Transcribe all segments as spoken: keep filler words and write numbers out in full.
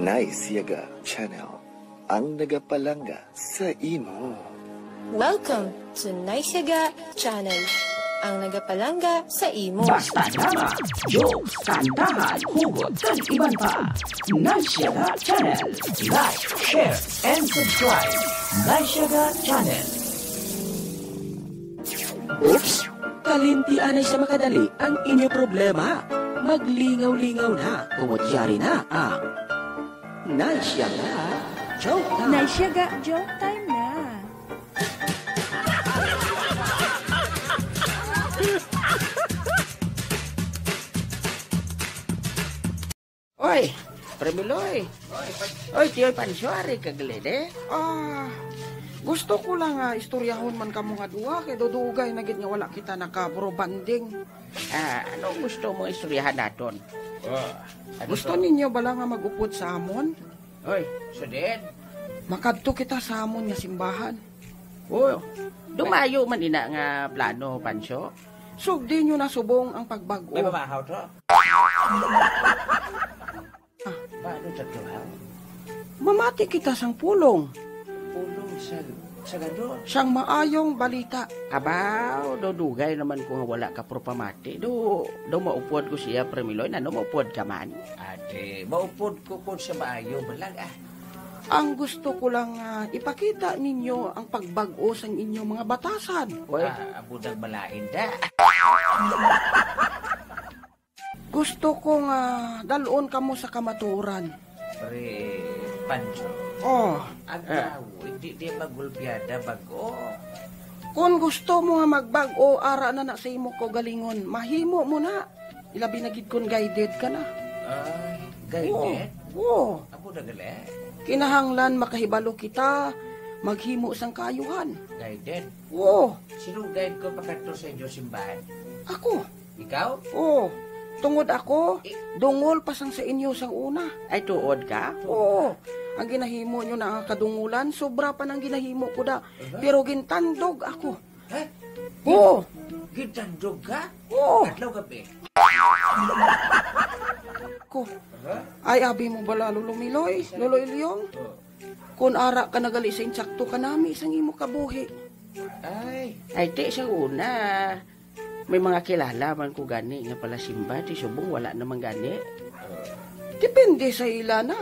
Nice Yaga Channel, ang nagapalangga sa imo. Welcome to Nice Yaga Channel, ang nagapalangga sa imo. Basta drama, jokes, kantahan, hugot, kag iban pa. Nice Yaga Channel. Like, share, and subscribe. Nice Yaga Channel. Oops! Kalimti anay sa makadali ang inyo problema. Maglingaw-lingaw na, tungod yari na ang Nice Yaga Joke Time. Nice Yaga Joke Time na. Oy, Premiloy. Oy, Tioy Pancho, ari ka gali, de? Ah, gusto ko lang nga istoryahon man kamo nga duha, kay dudugay na gid nga wala kita naka-bro bonding. Ah, ano gusto mo istoryahan naton? Ah, ano Gusto to? Ninyo bala nga mag-upod sa amon? Oy, so din? Makadto kita sa amon nga simbahan. Oh, dumayo man ina nga plano, Pancho. Sugdi nyo na subong ang pagbag-o. May mamahaw to? Ah. Paano to, ha? Mamati kita sang pulong. Pulong sa, sa gado? Sang maayong balita. Abaw, do dugay naman ko nga wala ka propamati. Do, do maupod ko siya, Premiloy, ano maupod ka man? Ate, maupod ko kung sa maayo, balag, ah. Ang gusto ko lang, ah, ipakita ninyo ang pagbag-o sang inyong mga batasan. Oy. Ah, abo nang malain da. Gusto ko nga dal-on kamo sa kamatuoran. Pre Pancho. Oh. Ang Eh. Tawo, hindi niya magulpiyada bag-o. Kung gusto mo nga magbag-o, ara na na sa imo kaugalingon, mahimo mo na. Ilabi na gid kon guided ka na. Ay, guided? Oo. Oo. Amo na gali? Kinahanglan makahibalo kita, maghimo sang kaayuhan. Guided? Oo. Sino guide ko pakadto sa inyo simbahan? Ako. Ikaw? Oo. Tungod ako, Eh. dungol pa sang sa inyo sang una. Ay, tuod ka? Oo. Ang ginahimo nyo na nga kadungulan, sobra pa nang ginahimo ko da. Aha. Pero gintandog ako. Ha? Oo. Gintandog ka? Oo. Adlaw gabi? Ko. Aha. Ay, abi mo bala, Lolo Miloy, Lolo Ilyong? Oh. Kun ara ka nagali sa insakto ka nami sang imo kabuhi. Ay. Ay, ti, sa una, may mga kilala man ko gani nga palasimba, ti subong wala naman gani. Depende sa ila na.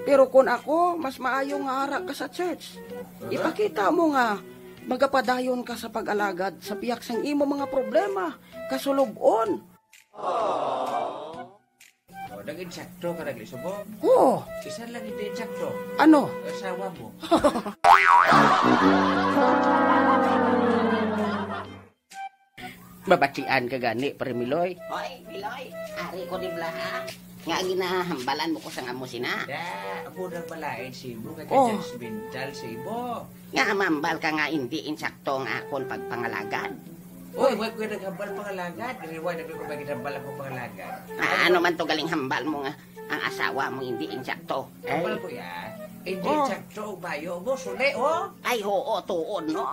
Pero kun ako, mas maayo nga ara ka sa church. Aha. Ipakita mo nga magapadayon ka sa pag-alagad sa pihak sang imo mga problema, kasulog-on. O, nag-insakto ka, naglisubong? Oo. Isa lang hindi insakto. Ano? Asawa mo. Babatian ka gani, Pre Miloy. Hoy, Miloy, ari ko ni bala, ha? Nga ginahambalan mo ko sang amo sina. Da, ako na balain sa imo, kay Oh. Ka-judgmental sa imo. Nga mambal ka nga indi insakto nga akon pagpangalagad. Oy, wag ko naghambal pangalagad. Diri, wag ko maghambal ako pangalagad. Ah, ano man to galing hambal mo nga ang asawa mo indi insakto? Hambal ko ya. Indi Oh. insakto, bayo mo, suli, oh. Ay, oo, tuod, no?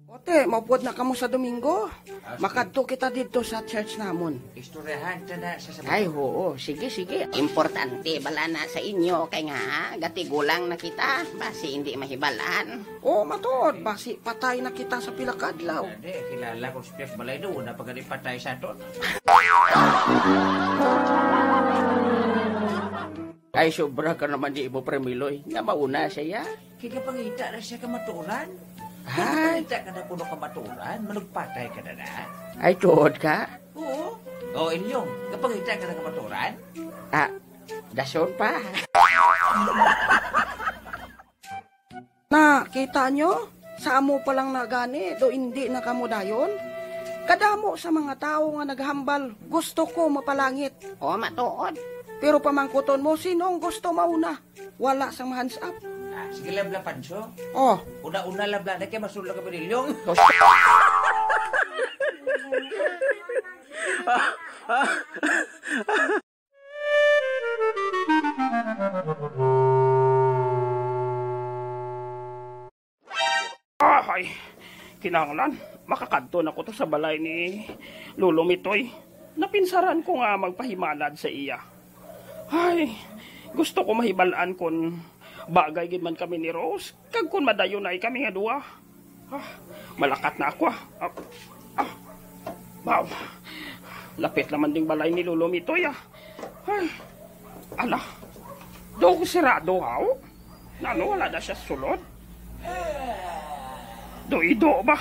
Ote, maupod na kamo sa Domingo. Ah, sige. Makadto kita didto sa church namon. Istoryahan ta na sa sabot. Ay, oo. Sige, sige. Importante bala na sa inyo kay nga, gatigulang na kita. Basi hindi mahibalaan. Oo, matuod. Basi patay na kita sa pila ka adlaw. Hindi, kilala ko si Pierre Balay doon. Wala pa gani patay sa aton. Ay, sobra ka naman di imo, Pre Miloy. Nga mauna siya. Kigapangita na siya kamatuoran. Ay. Kapangita ka na kuno kamatuoran, manugpatay ka na na. Ay, tuod ka? Oo. O, inyong, kapangita ka na kamatuoran? Ah, dason pa. Na, kita nyo? Sa amo pa lang na gani, do indi na kamo dayon? Kadamo sa mga tawo nga naghambal, gusto ko mapalangit. O, matuod. Pero pamangkuton mo, sino ang gusto mauna? Wala sang ma-hands up. Ah, sige lang, bla, Pancho. Oh. Una-una lang, bla, na kay masulog ka panilyong. Ah, ay, kinahanglan makakadto na ko to sa balay ni Lolo Mitoy. Napinsaran ko nga magpahimanad sa iya. Ay, gusto ko mahibal-an kon bagay gid man kami ni Rose, kag kon madayunay kami nga duha. Ah, malakat na ako, ah. Ah, ah, wow. Lapit naman ding balay ni Lolo Mitoy, ah. Ay, ala. Daw sirado, haw? Nano, wala na siya sulod? Do ido ba?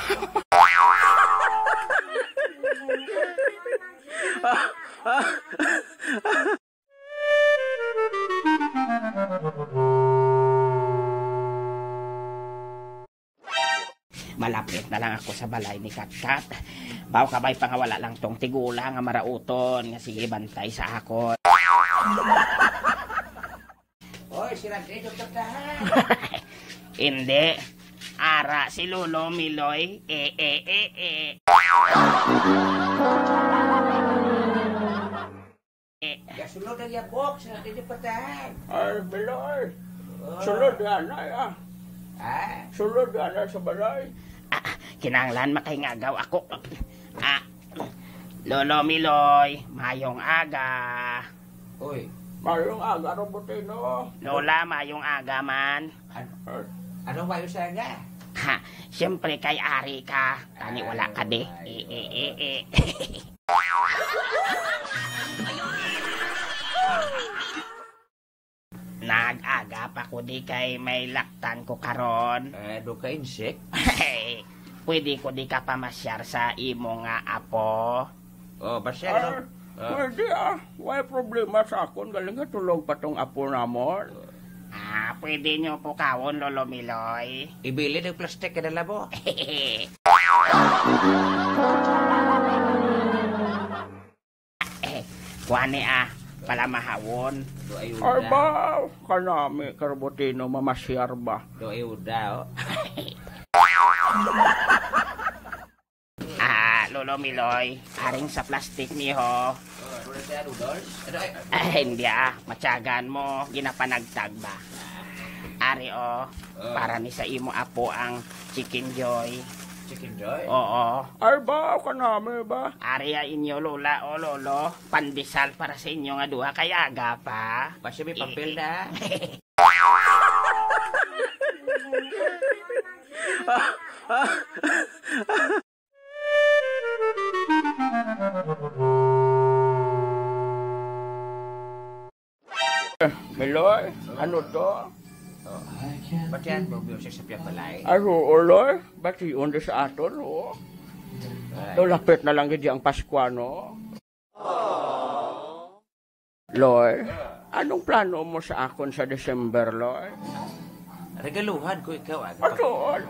Malapit na lang ako sa balay ni Katkat. Baw kabay pa nga wala lang tong tigulang nga marauton nga sige bantay sa akon. Oy, si Rodrigo Tatahan. Hindi. Ara si Lolo Miloy. Eh, eh, eh, eh. Eh. Ya, sulod ang yabok, si Rodrigo Patahan. Ay, Miloy. Oh. Sulod nga na, ah. Ah? Sulod nga na sa balay. Ah, kinahanglan makaingagaw ako. Ah, Lolo Miloy, mayong aga. Uy. Mayong aga, Robotino. Lola, mayong aga man. An-, anong mayong aga? Ha, siyempre kay ari ka. Tani wala ka di. Ay, eh, eh, eh, eh. Nag-aga pa ko di kay may laktan ko karon. Eh, do ka insik? Pwede ko di ka pamasyar sa imo nga apo? Oh, pasyar, no? Ah, ah. Pwede, ah. Way problema sa akon. Galing nga tulog pa tong apo namon. Ah, pwede nyo pukawon, Lolo Miloy. Ibilin ang plastic ka na mo. Eh, kuha ni, ah, pala mahawon. Do ayuda. Ay ba, kanami, Karbutino, mamasyar ba? Do ayuda, oh. Ah, Lolo Miloy, aring sa plastic ni ho. Oh, ano na siya, noodles? Ano, ay, ay. Ay, hindi, ah, matyagan mo, ginapanagtag ba? Ari, oh, oh, para ni sa imo apo ang Chicken Joy. Chicken Joy? Oo. Ay ba, kanami ba? Ari, ah, inyo, Lola, o Lolo. Pandesal para sa inyo nga duha kay aga pa. Basta may papel na. Miloy, ano to? Oh. Batian mo music sa piyang balay? Ay, oo, Loy. Bation di sa aton, oh. Ay. Daw lapit na lang gid ang Pasko, no? Loy, anong plano mo sa akon sa December, Loy? Regaluhan ko ikaw, ah. Aton?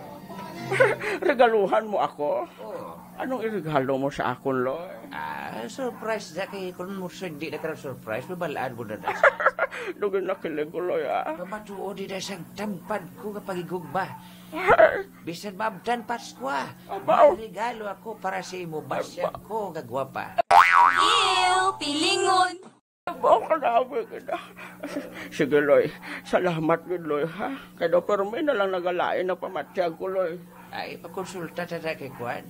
Regaluhan mo ako? Oo. Anong iregalo mo sa akon, Loy? Ah, surprise na kay kung mo hindi na ka surprise, mabalaan mo na na. Dugay na kilig ko, Loy, ah. Mamatuo di na sang tampad ko nga pagigugma. Bisan maabtan Paskwa, abaw, may regalo ako para sa imo, basyang ko nga gwapa. Ew, pilingon. Abaw, kalabi ka na. Sige, Loy. Salamat gid, Loy, ha? Kay daw permi na lang nagalain ang pamatyag ko, Loy. Ay, pakonsulta ta na kay Kwan.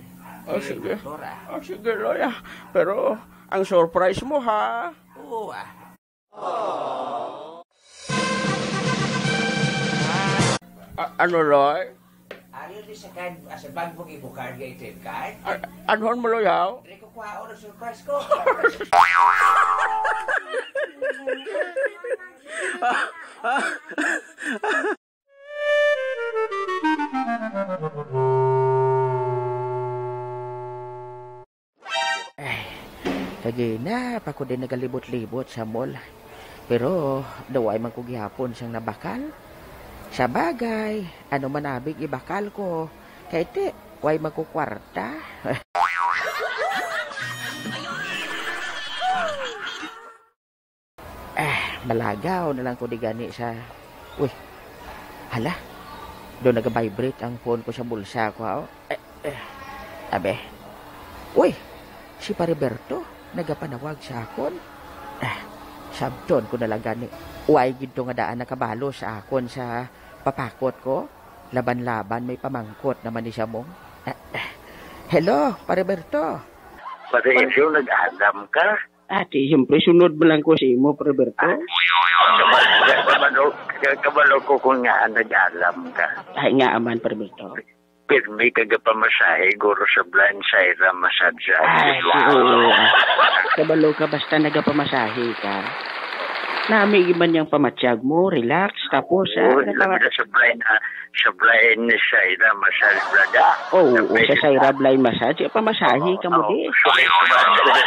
Oh, kay sige. Doktora. Oh, sige, Loy, ah. Pero ang surprise mo, ha? Oo, ah. A-, ano, Loy? Ayaw di sa kan-, ah, sa bag mong imo card nga A T M card? A-, anhon mo, Loy, haw? Dre ko kwaon ang surprise ko. Ay, kagina pa ko din nagalibot-libot sa mall. Pero daw ay man ko gihapon sang nabakal. Sa bagay, ano man abig ibakal ko, kay ti, way man ko kwarta. Ah, malagaw na lang ko di gani sa, uy, hala, do nag-vibrate ang phone ko sa bulsa ko, oh. Eh, eh, abe, uy, si Pare Berto, nagapanawag sa akon. Ah, sabton ko na lang gani. Uy, gid to nga daan nakabalo sa akon sa papakot ko. Laban-laban, may pamangkot naman ni siya mo. Ah, ah. Hello, Pare Berto. Pati ikaw nag-alam ka. Ati, siyempre, sunod mo lang ko sa imo, Roberto. Ah, kabalo, kabalo, kabalo ko kung nga nag-alam ka. Ay, nga aman, Roberto. Pirmi ka gapamasahe, guro, sa Blind Syra Massage. Ay, oo. Kabalo ka, basta nagapamasahe ka. Nami man yang pamatyag mo, relax, tapos, ah, Oo, napa- labi na sa Blind, ah, sa Blind Syra Massage, brada. Oo, oo, sa Syra Blind Massage, pamasahe ka mo, di. Sorry, sorry, sorry.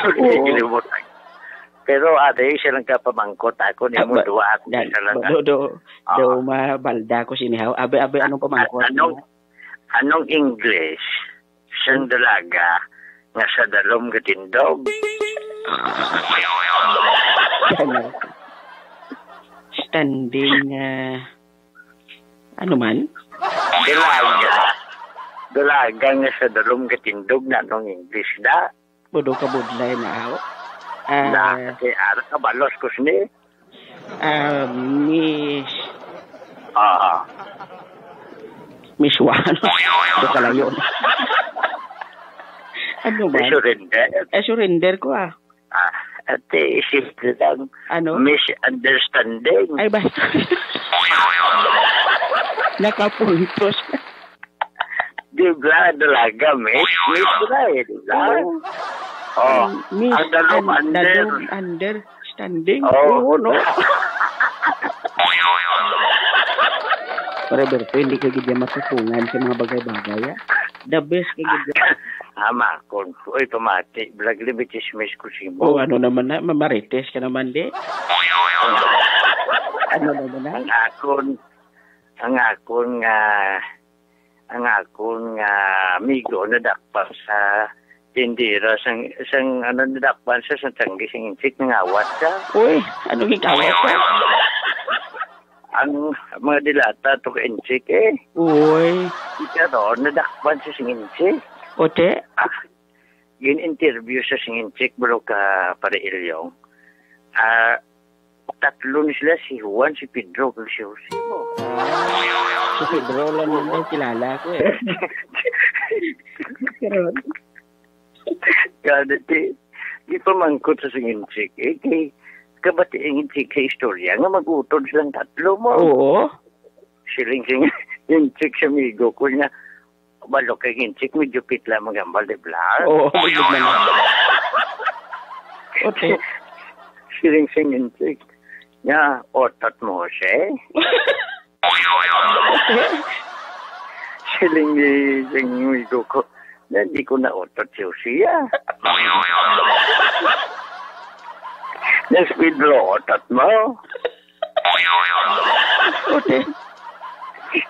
Sorry, Oo. Pero, ate, siya lang ka pamangkot ako, ni Ah, mo, ba-, duwa ako, dan-, isa lang, ba-, ah. do, do, Ah. do, mabalda ko sinihaw. Abi, abi, anong pamangkot An-, anong, mo? Anong English sang dalaga nga sa dalom gatindog? Ano? Standing, ah, ano man? Dalaga. Dalaga nga sa dalom gatindog na anong English na? Bodo ka budlay na ako. Ah, Na, kay ara ka balos ko sini. Ah, Miss Ah, Miss Juan. Ito ka lang yun. Ano ba? Surrender. Eh, surrender ko, ah. Ah, ate, isip lang. Ano? Misunderstanding. Ay, basta. Nakapuntos. Di ba, dalaga, miss? Miss na eh, di ba? Oo. Oh, Miss ang dalom an-, under. Dalom understanding. Oh. Oo, no? Roberto, hindi ka gid yan matutungan sa mga bagay-bagay, ah. The best ka gid yan. Ama, kon, uy, pamati, vlog, libitis, miss ko si mo. Oh, ano naman na, mamarites ka naman, di? Ano naman na? Ang akon, ang akon nga, ang akon nga amigo nadakpan sa tindera sang, sang, ano, nadakpan sa, sa tanggi sang insik, nangawat siya. Uy, ano gikawat ka? Ang mga dilata to ka insik, eh. Uy. Ikaw to, nadakpan siya sang insik. Ote? Ah, gin-interview sa singin chick, bro, ka Pare Ilyong. Ah, tatlo ni sila, si Juan, si Pedro, kag si Jose, mo. Ah, si Pedro lang naman kilala ko, eh. Karon. Kada ti, di pa mangkot sa singin chick, eh, kay kabati ang chick sa istorya nga mag-utod silang tatlo, mo. Oo. Siling sing, yung chick sa amigo ko niya, Balo kay Inchik, medyo pitla magambal, di ba? Oo, medyo man. Okay. Siling sing Inchik. Nya, otot mo, Jose? Siling ni, sing amigo ko, na di ko na otot si Jose, ah. Nya, si Pedro, otot mo? Ote.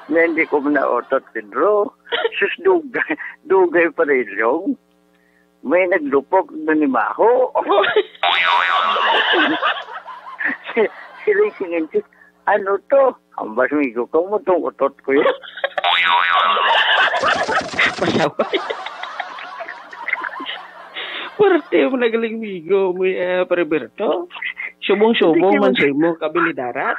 Na hindi ko na otot, Pedro. Sus, dugay, dugay pa rin yung may naglupok na ni Maho. Sila yung singin, ano to? Ang basmigo ko mo tong utot ko yun. Pasaway. Parte mo na galing migo mo, eh, Pare Berto. Subong-subong man sa imo, kabilidaran.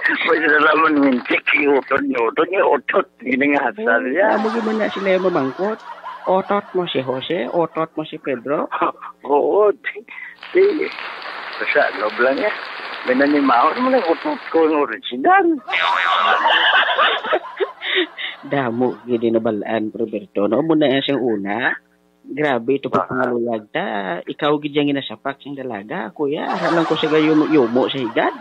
Pwede na naman mintik, yung utot niya, utot niya, utot. Ginangasa niya. Amo gyud man na sila yung mamangkot. Otot mo si Jose, otot mo si Pedro. Oo, di, di, sa loob lang niya. May nanimaon mo lang utot ko yung original. Damo gid nabalaan, Roberto. No, mo na siyang una. Grabe, ito pa pangaluyag ta. Ikaw gid yang ginasapak sing dalaga, kuya. Aram lang ko sa gayumo-yumo sa higad.